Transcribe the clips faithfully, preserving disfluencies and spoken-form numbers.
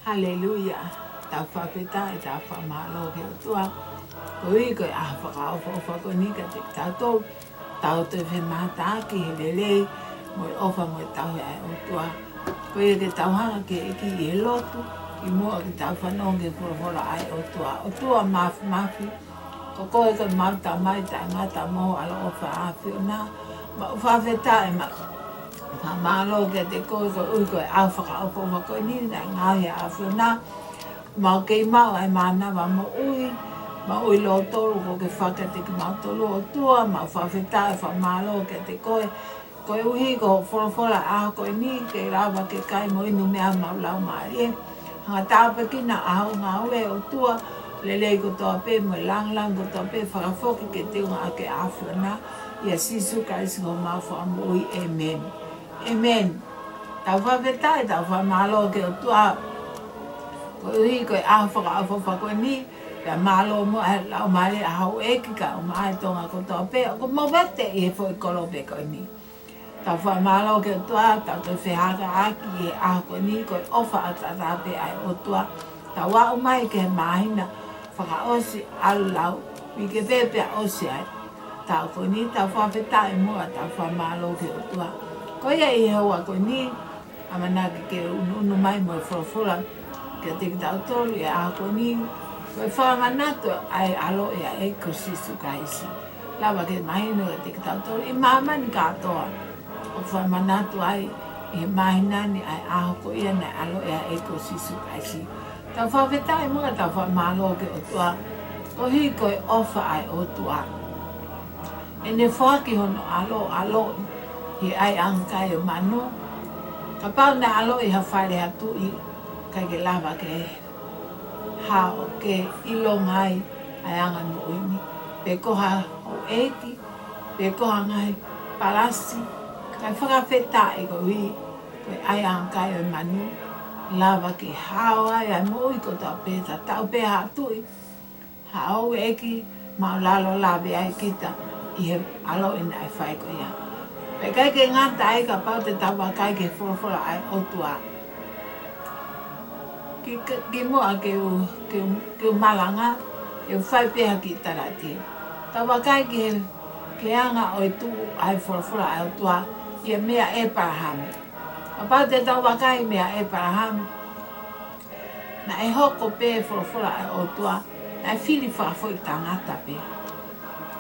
Haleluia. Tau fakafetaʻi, tau fakamālō ki he ʻOtua. Koeʻuhi ko e ʻaho fakaʻofoʻofa ko eni kiate kitautolu. Tau toe femahataʻaki he lelei mo e ʻofa mo e tauhi ʻa e ʻOtua. Ko ia ke tau hanga ki he ʻEiki ʻi he lotu, kimuʻa ke tau fanongo ki he folofola ʻa e ʻOtua. ʻOtua Māfimafi, ko koe ko ʻemau Tamai taʻengata mo ho ʻaloʻofa ʻa e ʻAfiona. Mau fakafetaʻi, mau fakamālō kiate koe koeʻuhi ko e ʻaho fakaʻofoʻofa ko eni naʻe ngaohi ʻe he ʻAfiona. Mau kei maʻu ʻa e mānava moʻui, moʻui lōtolu kuo ke foaki kiate kimautolu ʻOtua. Mau fakafetaʻi, fakamālō kiate koe koeʻuhi ko hoʻo folofola ʻaho ko eni ke lava ke kai mo inu mei ai homau laumālie. Hanga ʻo tāpuekina ʻa hoʻo ngāue ʻOtua, lelei kotoa pē mo e lāngilangi kotoa pē fakafoki ke teunga ʻaki ʻa e ʻAfiona. ʻIa Sīsū Kalaisi ko homau Fakamoʻui. ʻĒmeni. ʻĒmeni. Tau fakafetaʻi, tau fakamālō ki he ʻOtua koeʻuhi ko e ʻaho fakaʻofoʻofa ko eni. Pea mālō muʻa e laumālie ʻa houʻeiki kae ʻumaʻā e Tonga kotoa pē ʻoku movete ʻi he foʻi kolope ko eni. Tau fakamālō ki he ʻOtua, tau toe fehālaaki ʻi he ʻaho ko eni, ko e ʻofa ʻataʻatā pē ʻa e ʻOtua. Tau aʻu mai ki he māhina fakaʻosi ʻalu lau, uike pē pea ʻosi ai. Tau ko eni, tau fakafetaʻi muʻa, tau fakamālō ki he ʻOtua. Ko ia ʻi he houa ko eni, ʻamanaki ke unuunu mai mo e folofola kiate kitautolu ʻi he ʻaho ko eni, ko e fakamanatu ʻa e ʻaloʻi ʻa e ʻEiki ko Sīsū Kalaisi. Lava ke mahino kiate kitautolu ʻi māmani kātoa ʻoku fakamanatu ai ʻi he māhina ni ʻa e ʻaho ko ia naʻe ʻaloʻi ai ʻa e ʻEiki ko Sīsū Kalaisi. Tau fakafetaʻi muʻa, tau fakamālō ki he ʻOtua koeʻuhi ko e ʻofa ʻa e ʻOtua. ʻEne foaki hono ʻAlo ʻo ʻaloʻi ʻi he ʻaiʻanga kai ʻo e manu. Kapau naʻe ʻaloʻi ʻi ha fale ʻo ha tuʻi, ʻikai ke lava ke hao ke ʻilonga ai ʻa e anga moʻui ni. Pe ko ha houʻeiki, pe ko ha ngaahi palasi, kae fakafetaʻi koeʻuhi ko e ʻaiʻanga kai ʻo e manu, lava ke hao ai ʻa e moʻui kotoa pē, tatau pē ha tuʻi, ha houʻeiki, māʻulalo lave ai kita ʻi he ʻaloʻi naʻe fai ko ia. Pea ʻikai ke ngata ai, kapau te tau vakai ki he folofola ʻa e ʻOtua. Ki, ki, kimuʻa ke u, ke u, ke u malanga, ke u fai pē ha kiʻi talati. Tau vakai ki he, ki he anga ʻo e tuʻu ʻa e folofola ʻa e ʻOtua ʻia meia ʻĒpalahame. Kapau te tau vakai meia ʻĒpalahame, naʻe hoko pē folofola ʻa e ʻOtua, naʻe fili fakafoʻi tangata pē.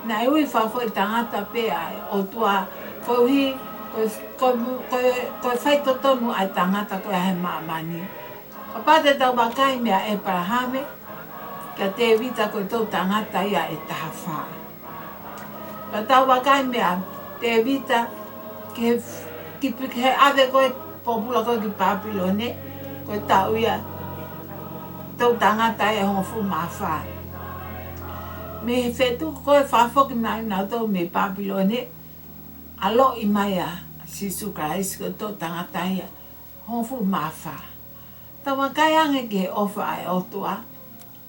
Naʻe ui fakafoʻi tangata pē ʻa e ʻOtua, koeʻuhi ko e, ko e, ko e, ko e faitotonu ʻa e tangata ko ia he māmani. Kapau te tau vakai meia ʻĒpalahame kia Tēvita, ko e toʻu tangata ia ʻe taha fā. Ka tau vakai meia Tēvita ki he, ki, ki he ʻave ko ē pōpula ko ē ki Pāpilone, ko e taʻu ia, toʻu tangata ia ʻe hongofulu mā fā. Mei he fetuku ko ē fakafoki mai nautolu mei Pāpilone, ʻaloʻi mai ʻa Sīsū Kalaisi ko e toʻu tangata ia ʻe hongofulu mā fā. Tau vakai ange ki he ʻofa ʻa e ʻOtua.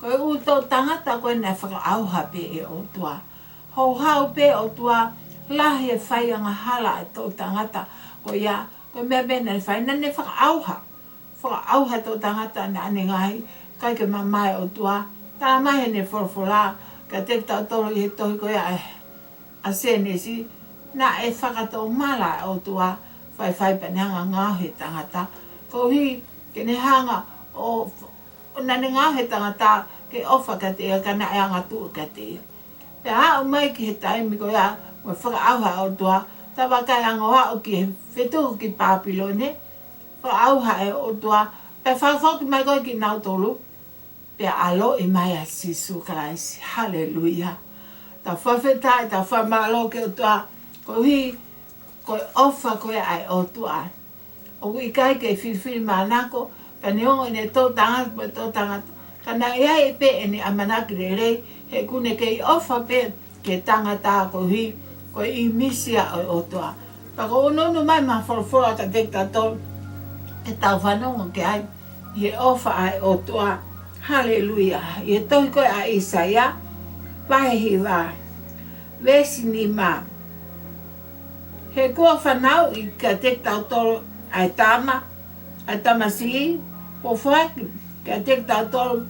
Ko e ʻū toʻu tangata ko ē naʻe fakaʻauha pē ʻe he ʻOtua. Houhau pē ʻOtua, lahi e fai angahala ʻa e toʻu tangata ko ia, ko e meʻa pē naʻa ne fai, naʻa ne fakaʻauha. Fakaʻauha e toʻu tangata naʻa ne ngaohi, ʻikai ke mamae ʻOtua. Tala mai heʻene folofola kiate kitautolu ʻi he tohi ko ia ʻa e ʻa Sēnesi, naʻe fakatomala ʻa e ʻOtua, faifai pea ne hanga ʻo ngaohi e tangata. Koeʻuhi ke ne hanga ʻo, ʻo naʻa ne ngaohi e tangata ke ʻofa kiate ia ka naʻe angatuʻu kiate ia. Pea aʻu mai ki he taimi ko ia, mo e fakaʻauha ʻa e ʻOtua, tau vakai ange ʻo aʻu ki he fetuku ki Pāpilone, fakaʻauha ʻa e ʻOtua, pea fakafoki mai ko ē kinautolu, pea ʻaloʻi mai ʻa Sīsū Kalaisi. Haleluia. Tau fakafetaʻi, tau fakamālō ki he ʻOtua, koeʻuhi ko e ʻofa ko ē ʻa e ʻOtua. ʻOku ʻikai ke filifilimānako, ka neongo ʻene toʻu tangata, mo e toʻu tangata, ka naʻe ʻi ai pē ʻene ʻamanaki lelei, he ʻoku ne kei ʻofa pē ki he tangata koeʻuhi ko e ʻīmisi ia ʻo e ʻOtua. Pea ʻoku ou unuunu mai mo ha folofola kiate kitautolu ke tau fanongo ki ai, ʻi he ʻofa ʻa e ʻOtua. Haleluia. ʻI he tohi ko ē ʻa ʻĪsaia, vahe hiva, veesi nima. He kuo fanauʻi kiate kitautolu ʻa e tama, ʻa e tamasiʻi, kuo foaki kiate kitautolu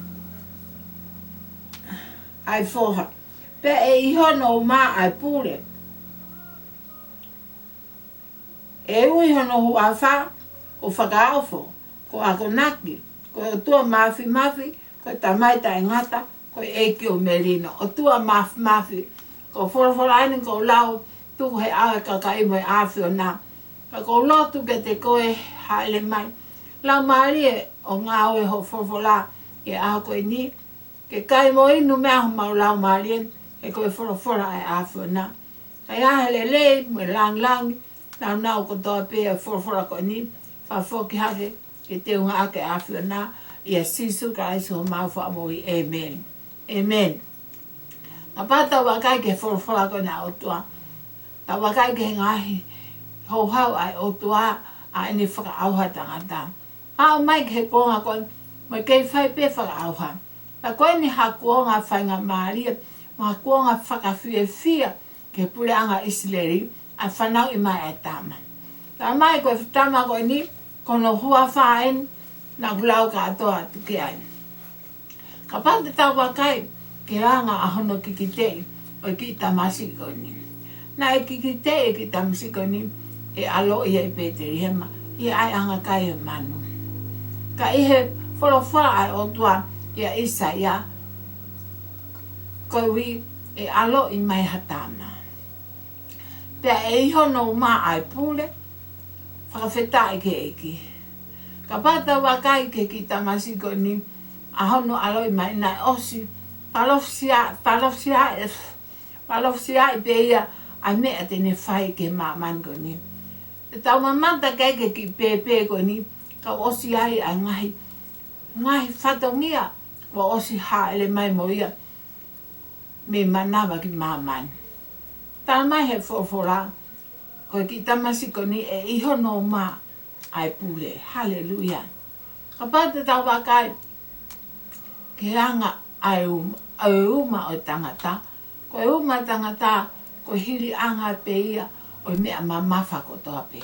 ʻa e foha. Pea ʻe ʻi hono uma ʻa e pule. ʻE ui hono huafa ko Fakaofo, ko Akonaki, ko e ʻOtua Mafimafi, ko e Tamai Taʻengata, ko e ʻEiki ʻo e Melino. ʻOtua Mafimafi, ko e folofola eni kuo lau, tuku he ʻao ʻo e kakai mo e ʻAfiona. Ka ʻoku ou lotu kiate koe, hāʻele mai. Laumālie ʻo ngāue hoʻo folofola ʻi he ʻaho ko eni, ke kai mo inu mei homau laumālie, he ko e folofola ʻa e ʻAfiona. Kae ʻi ai ha lelei mo e langilangi, nāunau kotoa pē ʻa e folofola ko eni, fakafoki hake ke teunga ʻaki ʻe he ʻAfiona, ʻia Sīsū Kalaisi homau Fakamoʻui. ʻĒmeni. ʻĒmeni. Kapau te tau vakai ki he folofola ko eni ʻa e ʻOtua, tau vakai ki he ngaahi houhau ʻa e ʻOtua ʻa ʻene fakaʻauha tangata. Aʻu mai ki he kuonga ko eni, mo e kei fai pē fakaʻauha. Pea ko eni ha kuonga faingamālie, mo ha kuonga fakafiefia ki he puleʻanga ʻIsileli, ʻa e fanauʻi mai ʻa e tama. Talamai ko e tama ko eni, ko hono huafa eni, naʻa ku lau kātoa atu ki ai. Kapau te tau vakai ki he anga ʻa hono kikiteʻi ʻo e kiʻi tamasiʻi ko eni. Naʻe kikiteʻi e kiʻi tamasiʻi ko eni ʻe ʻaloʻi ia ʻi Pētelihema, ʻi he ʻaiʻanga kai ʻo e manu. Ka ʻi he folofola ʻa e ʻOtua ʻia ʻĪsaia, ko e ui ʻe ʻaloʻi mai ha tama. Pea ʻe ʻi hono uma ʻa e pule, fakafetaʻi ki he ʻEiki. Kapau te tau vakai ki he kiʻi tamasiʻi ko eni, ʻa hono ʻaloʻi mai naʻe ʻosi palōfisia-, palōfisia-, palōfisiaʻi pē ia ʻa e meʻa te ne fai ki he māmani ko eni. Te tau mamata ki ai ki he kiʻi pēpē ko eni, ka ʻosi ai ʻa e ngaahi, ngaahi fatongia, kuo ʻosi hāʻele mai mo ia mei manava ki māmani. Talamai he folofola, ko e kiʻi tamasiʻi ko eni ʻe ʻi hono uma ʻa e pule. Haleluia. Kapau te tau vakai ki he anga ʻa e uma, ʻa e uma ʻo e tangata, ko e uma ʻo e tangata, ko e hiliʻanga pē ia ʻo e meʻa mamafa kotoa pē.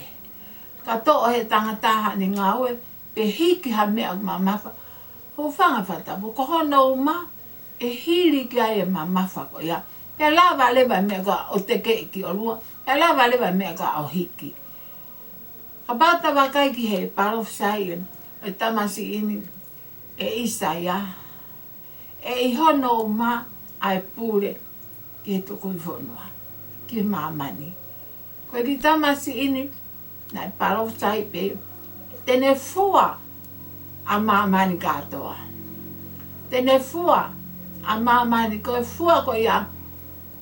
Ka toʻo ʻe he tangata haʻane ngāue, pe hiki ha meʻa mamafa. Hūfanga he fakatapu, ko hono uma, ʻe hili ki ai e mamafa ko ia. Pea lava leva e meʻa ko ia ʻo tekeʻi ki ʻolunga. Pea lava leva e meʻa ko ia ʻo hiki. Kapau te tau vakai ki he palōfisai ʻo e tamasiʻi ni ʻe ʻĪsaia, ʻe ʻi hono uma ʻa e pule ki he tukuʻi fonua, ki māmani. Ko e kiʻi tamasiʻi ni, naʻe palōfisai pē, te ne fua ʻa māmani kātoa. Te ne fua ʻa māmani, ko e fua ko ia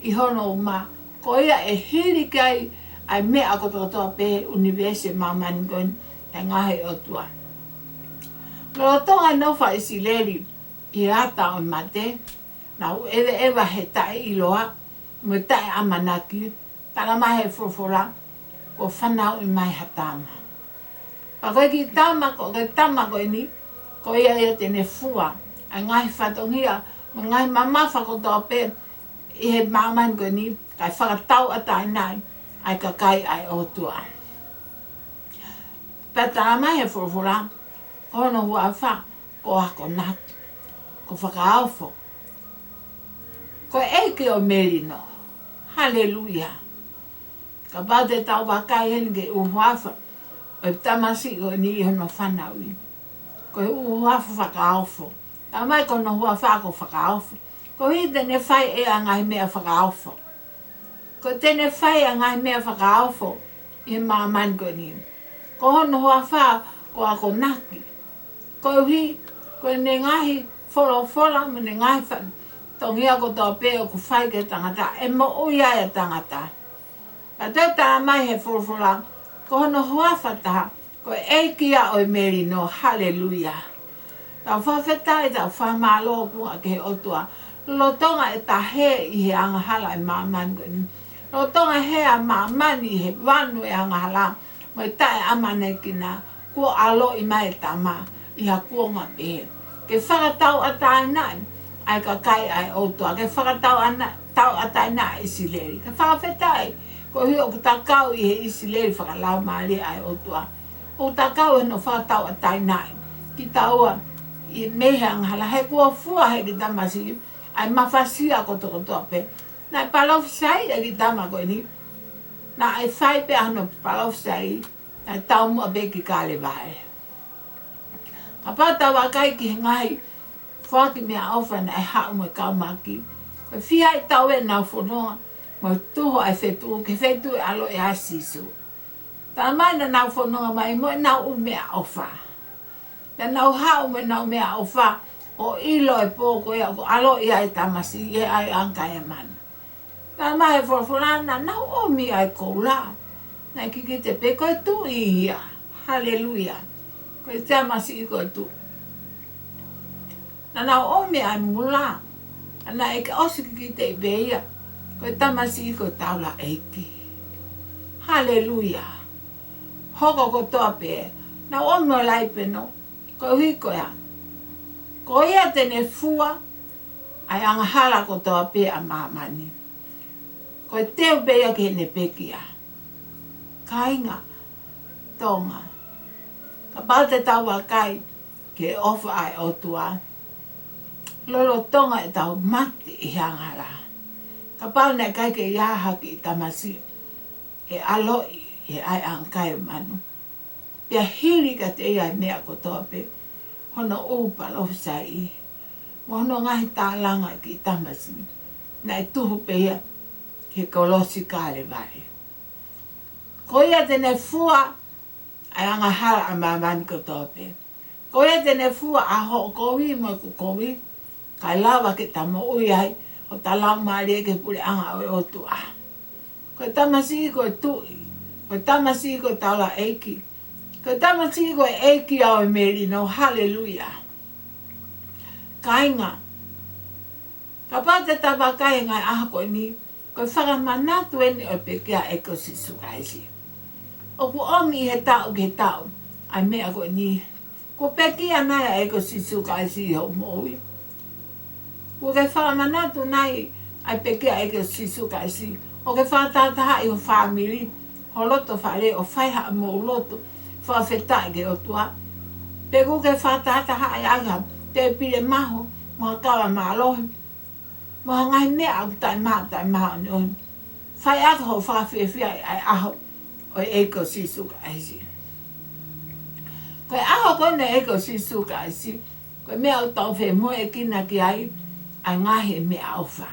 ʻi hono uma, ko ia ʻe hili ki ai ʻa e meʻa kotokotoa pē ʻunivēsi, māmani ko eni, ʻa e ngaahi ʻotua. Lolotonga e nofo ʻa ʻIsileli ʻi he ata ʻo e mate, nau ʻeveʻeva he taʻeʻiloa mo e taʻeʻamanaki, talamai he folofola, kuo fanauʻi mai ha tama. Pea ko e kiʻi tama, ko e kiʻi tama ko eni, ko ia ia te ne fua ʻa e ngaahi fatongia mo e ngaahi mamafa kotoa pē ʻi he māmani ko eni, kae fakatauʻatāinaʻi ʻa e kakai ʻa e ʻOtua. Pea talamai he folofola, ko hono huafa ko Akonaki, ko Fakaofo, ko e ʻEiki ʻo e Melino. Haleluia. Kapau te tau vakai heni ki he ʻū huafa ʻo e tamasiʻi ko eni ʻi hono fanauʻi, ko e ʻū huafa fakaofo. Talamai ko hono huafa ko Fakaofo, koeʻuhi te ne fai ʻe ia ʻa e ngaahi meʻa fakaofo. Ko e te ne fai ʻa e ngaahi meʻa fakaofo ʻi he māmani ko eni. Ko hono huafa ko Akonaki, koeʻuhi ko ʻene ngaahi folofola mo ʻene ngaahi fatongia kotoa pē ʻoku fai ki he tangata, ʻe moʻui ai ʻa e tangata. Pea toe talamai he folofola, ko hono huafa ʻe taha, ko e ʻEiki ia ʻo e Melino. Haleluia. Tau fakafetaʻi, tau fakamālō ʻoku ʻa ki he ʻOtua. Lolotonga e taʻehē ʻi he angahala ʻi māmani ko eni, lolotonga e hē ʻa māmani ʻi he vanu ʻo e angahala mo e taʻeʻamanekina, kuo ʻaloʻi mai e tama ʻi ha kuonga pehē ke fakatauʻatāinaʻi ʻa e kakai ʻa e ʻOtua, ke fakatauʻana-, tauʻatāinaʻi ʻa ʻIsileli. Ke fakafetaʻi, koeʻuhi ʻoku ta kau ʻi he ʻIsileli fakalaumālie ʻa e ʻOtua. ʻOku ta kau ʻi hono fakatauʻatāinaʻi kitaua ʻi he meʻa he angahala, he kuo fua ʻe he kiʻi tamasiʻi ʻa e mafasia kotokotoa pē. Naʻe palōfisai ʻe he kiʻi tama ko eni. Naʻe fai pē ʻa hono palōfisai, naʻe taumuʻa pē ki Kalevale. Kapau te tau vakai ki he ngaahi foaki meʻaʻofa naʻe haʻu mo e kau maki, ko e fiha ʻi taʻu ʻenau fononga mo e tuhu ʻa e fetuʻu ki he feituʻu ʻe ʻaloʻi ai ʻa Sīsū. Talamai naʻa nau fononga mai mo ʻenau ʻū meʻaʻofa. Naʻa nau haʻu mo ʻenau meʻaʻofa ʻo ʻilo e pō ko ia ʻoku ʻaloʻi ai e tamasiʻi ʻi he ʻaiʻanga kai ʻa e manu. Talamai ʻe he folofola naʻa nau ʻomi ʻa e koula. Naʻe kikite pē ko e tuʻi ia. Haleluia. Ko e tamasiʻi ko e tuʻi. Naʻa nau ʻomi ʻa e mula. Naʻe ʻikai ʻosi kikiteʻi pē ia ko e tamasiʻi ko e taulaʻeiki. Haleluia. Hoko kotoa pē. Naʻa nau ʻomi ʻo laipeno. Koeʻuhi ko ia. Ko ia te ne fua ʻa e angahala kotoa pē ʻa māmani. Ko e teu pē ia ki heʻene pekia. Kāinga Tonga, kapau te tau vakai ki he ʻofa ʻa e ʻOtua, lolotonga ʻetau mate ʻi he angahala, kapau naʻe ʻikai ke ʻi ai ha kiʻi tamasiʻi ʻe ʻaloʻi ʻi he ʻaiʻanga kai ʻo e manu, pea hili kiate ia e meʻa kotoa pē, hono ʻū palōfisai mo hono ngaahi tālanga ki he tamasiʻi, naʻe tuhu pē ia ki he kolosi Kalevale. Ko ia te ne fua ʻa e angahala ʻa māmani kotoa pē. Ko ia te ne fua ʻa hoʻo kovi mo ʻeku kovi, kae lava ke ta moʻui ai, ʻo ta laumālie ki he puleʻanga ʻo e ʻOtua. Ko e tamasiʻi ko e tuʻi, ko e tamasiʻi ko e taulaʻeiki, ko e tamasiʻi ko e ʻeiki ia ʻo e melino. Haleluia. Kāinga, kapau te ta vakai he ngaahi ʻaho ko eni, ko e fakamanatu eni ʻo e pekia ʻa e ʻEiki ko Sīsū Kalaisi. ʻOku ʻomi ʻi he taʻu ki he taʻu ʻa e meʻa ko eni. Kuo pekia nai ʻa e ʻEiki ko Sīsū Kalaisi ʻi hoʻo moʻui? Kuo ke fakamanatu nai ʻa e pekia ʻa e ʻEiki ko Sīsū Kalaisi? ʻOku ke fakatahatahaʻi ho fāmili, ho loto fale, ʻo fai haʻamou lotu fakafetaʻi ki he ʻOtua? Pe ʻoku ke fakatahatahaʻi ʻa e tēpile mahu mo ha kava mālohi mo ha ngaahi meʻa ʻoku taʻemaʻa, taʻemāʻoniʻoni, fai atu hoʻo fakafiefia ʻi he ʻaho ʻo e ʻEiki ko Sīsū Kalaisi? Ko e ʻaho ko eni ʻo e ʻEiki ko Sīsū Kalaisi, ko e meʻa ʻoku tau femoʻuekina ki ai ʻa e ngaahi meʻaʻofa.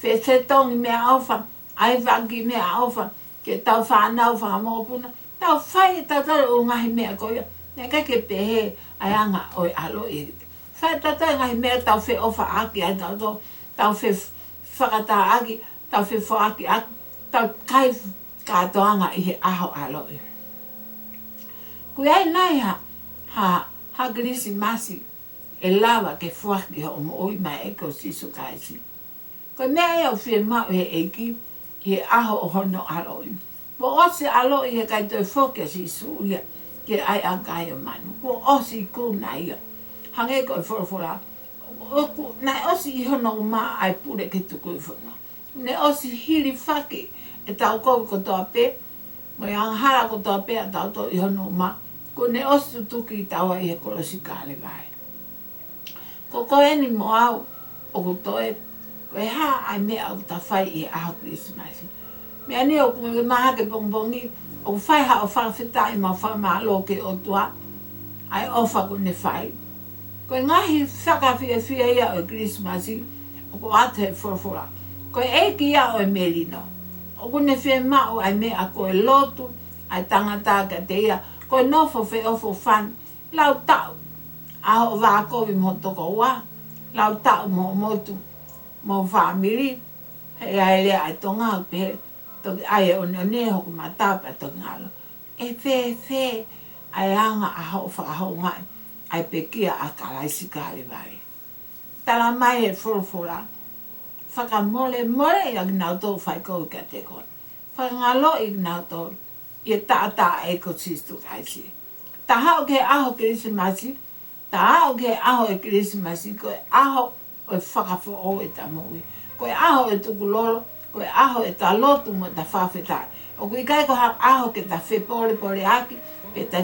Fetongi meʻaʻofa, ʻai faki meʻaʻofa ki heʻetau fānau, fanga mokopuna, tau fai ʻe tautolu e ʻū ngaahi meʻa ko ia. Naʻe ʻikai ke pehē ʻa e anga ʻo e ʻaloʻi. Fai ʻe tautolu e ngaahi meʻa tau feʻofaʻaki ai tautolu, tau fefakatāʻaki, tau fefoakiʻaki, tau kai kātoanga ʻi he ʻaho ʻaloʻi. Kuo ʻi ai nai ha, ha, ha Kilisimasi ʻe lava ke foaki hoʻo moʻui maʻa e ʻEiki ko Sīsū Kalaisi? Ko e meʻa ia ʻoku fiemaʻu ʻe he ʻEiki ʻi he ʻaho ʻo hono ʻaloʻi. Kuo ʻosi ʻaloʻi, he ʻikai toe foki ʻa Sīsū ia ki he ʻaiʻanga kai ʻo e manu. Kuo ʻosi ikuna ia. Hangē ko e folofola, ʻoku, naʻe ʻosi ʻi hono uma ʻa e pule ke tuku ʻi he fonua. Ne ʻosi hilifaki ʻetau kovi kotoa pē mo e angahala kotoa pē ʻatautolu ʻi hono uma. Kuo ne ʻosi tutuki kitaua ʻi he kolosi Kalevale. Ko koe eni mo au ʻoku toe, ko e hā ʻa e meʻa ʻoku ta fai ʻi he ʻaho Kilisimasi? Meʻa ni ʻoku ke mahaki pongipongi, ʻoku fai haʻo fakafetaʻi mo e fakamālō ki he ʻOtua ʻa e ʻofa kuo ne fai. Ko e ngaahi fakafiefia ia ʻo e Kilisimasi, ʻoku ʻoatu ʻe he folofola, ko e ʻEiki ia ʻo e melino. ʻOku ne fiemaʻu ʻa e meʻa ko e lotu ʻa e tangata kiate ia, ko e nofo feʻofoʻofani, lau taʻu ʻa hoʻo vā kovi mo ho tokoua, lau taʻu mo hoʻo motu, mo ho fāmili, he ʻai lea ʻa e Tonga ʻo pehē, toki ʻai e ʻoneʻone hoku mata pea toki ngalo. ʻE fēfē ʻa e anga ʻa hoʻo fakahoungaʻi ʻa e pekia ʻa Kalaisi Kalevale? Talamai ʻe he folofola, fakamolemoleʻi ʻa kinautolu ʻoku fai kovi kiate koe. Fakangaloʻi kinautolu ʻi he taʻataʻa ʻo e ʻEiki ko Sīsū Kalaisi. Ta haʻu ki he ʻaho Kilisimasi, ta aʻu ki he ʻaho ʻo e Kilisimasi, ko e ʻaho ʻo e fakafoʻou ʻeta moʻui. Ko e ʻaho ʻo e tukulolo, ko e ʻaho ʻeta lotu mo ʻeta fakafetaʻi. ʻOku ʻikai ko ha ʻaho ke ta fepolepoleʻaki, pe ta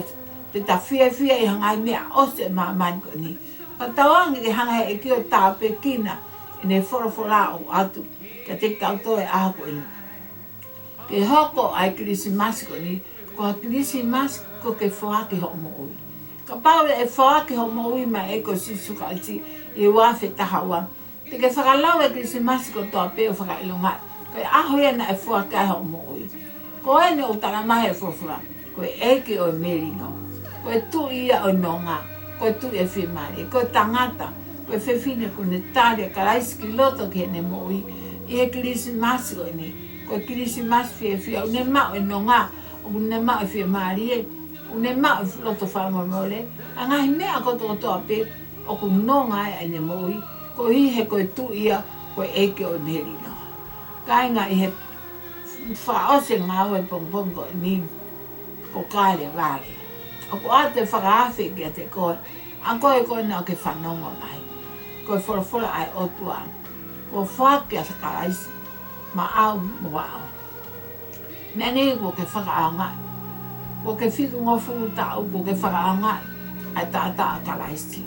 Te ta fiefia ʻi he ngaahi meʻa ʻosi ʻo e māmani ko eni. Pea tauange ke hanga ʻe he ʻEiki ʻo tāpuekina ʻene folofola ʻo ʻoatu kiate kitautolu he ʻaho ko eni. Ke hoko ʻa e Kilisimasi ko eni ko ha Kilisimasi ko e ke foaki hoʻo moʻui. Kapau ʻe foaki hoʻo moʻui maʻa e ʻEiki ko Sīsū Kalaisi ʻi he ua afe taha ua, te ke fakalau e Kilisimasi kotoa pē ʻo fakaʻilonga ko e ʻaho ia naʻe foaki ai hoʻo moʻui. Ko eni ʻoku talamai ʻe he folofola, ko e ʻEiki ʻo e melino, ko e Tuʻi ia ʻo e nonga, ko e Tuʻi ʻo e fiemālie, ko e tangata, ko e fefine kuo ne tali ʻa Kalaisi ki loto ki heʻene moʻui ʻi he Kilisimasi ko eni. Ko e Kilisimasi fiefia, ʻoku ne maʻu e nonga, ʻoku ne maʻu e fiemālie, ʻoku ne maʻu e loto fakamolemole, ʻa e ngaahi meʻa kotokotoa pē ʻoku nonga ai ʻene moʻui, koeʻuhi he ko e Tuʻi ia, ko e ʻEiki ʻo e melino. Kāinga, ʻi he fakaʻosi e ngāue pongipongi ko eni, ko Kalevale, ʻoku ʻoatu e fakaafe kiate koe, ʻa koe ko ena ʻoku ke fanongo mai, ko e folofola ʻa e ʻOtua, kuo foaki ʻa Kalaisi maʻau mo au. Meʻa ni kuo ke fakaʻaongaʻi. Kuo ke fitungofulu taʻu kuo ke fakaʻaongaʻi ʻa e taʻataʻa ʻa Kalaisi.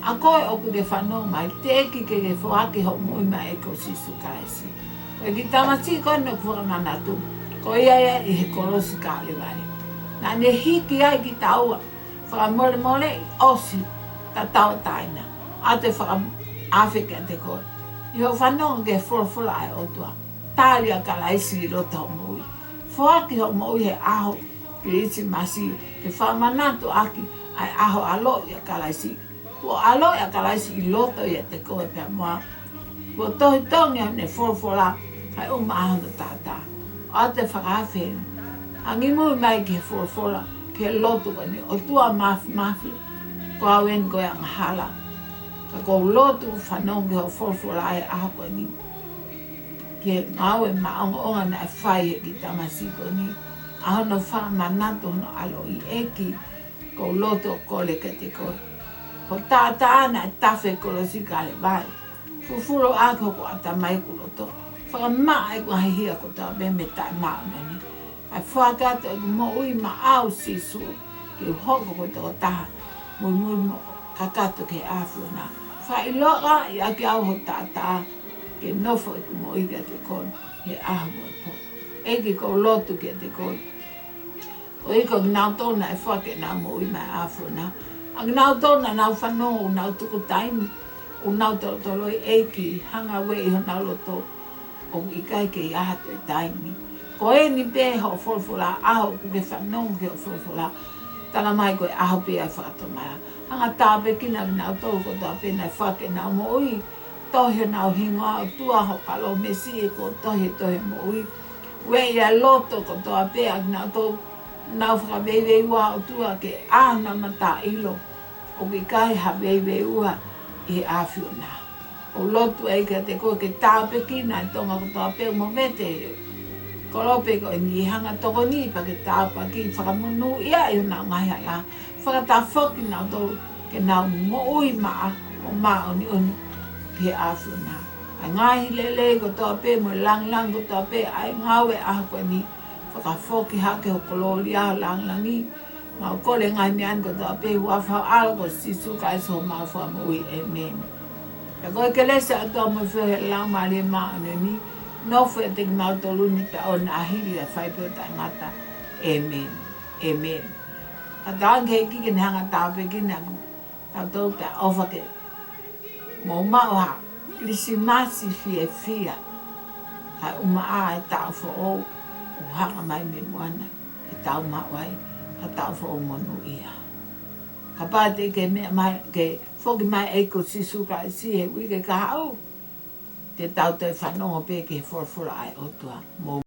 ʻA koe ʻoku ke fanongo mai, teʻeki ke ke foaki hoʻo moʻui maʻa e ʻEiki ko Sīsū Kalaisi. Ko e kiʻi tamasiʻi ko eni ʻoku fakamanatu, ko ia ia ʻi he kolosi Kalevale, naʻa ne hiki ai kitaua, fakamolemoleʻi, ʻosi, tatau taina. ʻOatu e fakaafe kiate koe ʻi hoʻo fanongo ki he folofola ʻa e ʻOtua. Tali ʻa Kalaisi ʻi loto hoʻo moʻui. Foaki hoʻo moʻui he ʻaho Kilisimasi ke fakamanatu ʻaki ʻa e ʻaho ʻaloʻi ʻa Kalaisi. Kuo ʻaloʻi ʻa Kalaisi ʻi loto ʻiate koe pea mo au. Kuo tohi tongi ʻa ʻene folofola, kae ʻumaʻā hono taʻataʻa. ʻOatu e fakaafe eni. Angimui mai ki he folofola, ki he lotu ko eni. ʻOtua Māfimafi, ko au eni ko e angahala. Ka ʻoku ou lotu fanongo ki hoʻo folofola he ʻaho ko eni, ki he ngāue maʻongoʻonga naʻe fai ʻe he kiʻi tamasiʻi ko eni, ʻa hono fakamanatu hono ʻaloʻi. ʻEiki, ʻoku ou lotu ʻo kole kiate koe, ko e taʻataʻa naʻe tafe he kolosi Kalevale, fufulu ʻaki hoku ʻatamai, hoku loto, fakamaʻa ʻeku ngaahi hia kotoa pē mei he taʻemāʻoniʻoni, kae foaki atu ʻeku moʻui maʻau Sīsū, ke u hoko ko e tokotaha muimui mo kakato ki he ʻAfiona. Fakaʻilongaʻi ʻaki au ho taʻataʻa, ke nofo ʻeku moʻui kiate koe he ʻaho mo e pō. ʻEiki, ʻoku ou lotu kiate koe, koeʻuhi ko kinautolu naʻe foaki ʻenau moʻui maʻa e ʻAfiona. ʻA kinautolu naʻa nau fanongo, ʻoku nau tuku taimi, ʻoku nau tolotoloi, ʻEiki, hanga ʻo ueʻi honau loto, ʻoku ʻikai ke ʻi ai ha toe taimi. Ko eni pē hoʻo folofola, ʻaho ʻoku ke fanongo ki hoʻo folofola, talamai ko e ʻaho pē ʻa e fakatomala. Hanga ʻo tāpuekina kinautolu kotoa pē naʻe foaki ʻenau moʻui, tohi honau hingoa, ʻOtua, ho palōmesi kuo tohi he tohi moʻui. Ueʻi ʻa e loto kotoa pē ʻa kinautolu naʻa nau fakaveiveiua, ʻOtua, ke ʻā honau mata ʻo ʻilo ʻoku ʻikai ha veiveiua ʻi he ʻAfiona. ʻOku ou lotu ai kiate koe ke tāpuekina e Tonga kotoa pē ʻoku movete he kolope ko eni, hanga ʻo tokoni pea ke tāpuaki, fakamonūʻia ʻi honau ngaahi hala, fakatafoki kinautolu ke nau moʻui maʻa mo māʻoniʻoni ki he ʻAfiona. ʻA e ngaahi lelei kotoa pē mo e lāngilangi kotoa pē ʻa e ngāue ʻaho ko eni, fakafoki hake ho kolōlia, ho lāngilangi. Mau kole e ngaahi meʻa ni kotoa pē ʻi he huafa ho ʻAlo ko Sīsū Kalaisi homau Fakamoʻui. ʻĒmeni. Pea ko e kelesi ʻa e ʻOtua mo e feohi ʻa e Laumālie Māʻoniʻoni, nofo ʻiate kimautolu ni pea ʻoua naʻa hili ʻa e fai pē ʻo taʻengata. ʻĒmeni. ʻĒmeni. Ka tauange ki he ʻEiki ke ne hanga ʻo tāpuekina kitautolu pea ʻofa ke mou maʻu ha Kilisimasi fiefia, kae ʻumaʻā e taʻu foʻou ʻoku hanga mai mei muʻa na, ke tau maʻu ai ha taʻu foʻou monūʻia. Kapau teʻeki ke meʻa mai, ke foki mai e ʻEiki ko Sīsū Kalaisi he uike kahaʻu, te tau toe fanongo pē ki he folofola ʻa e ʻOtua. Mou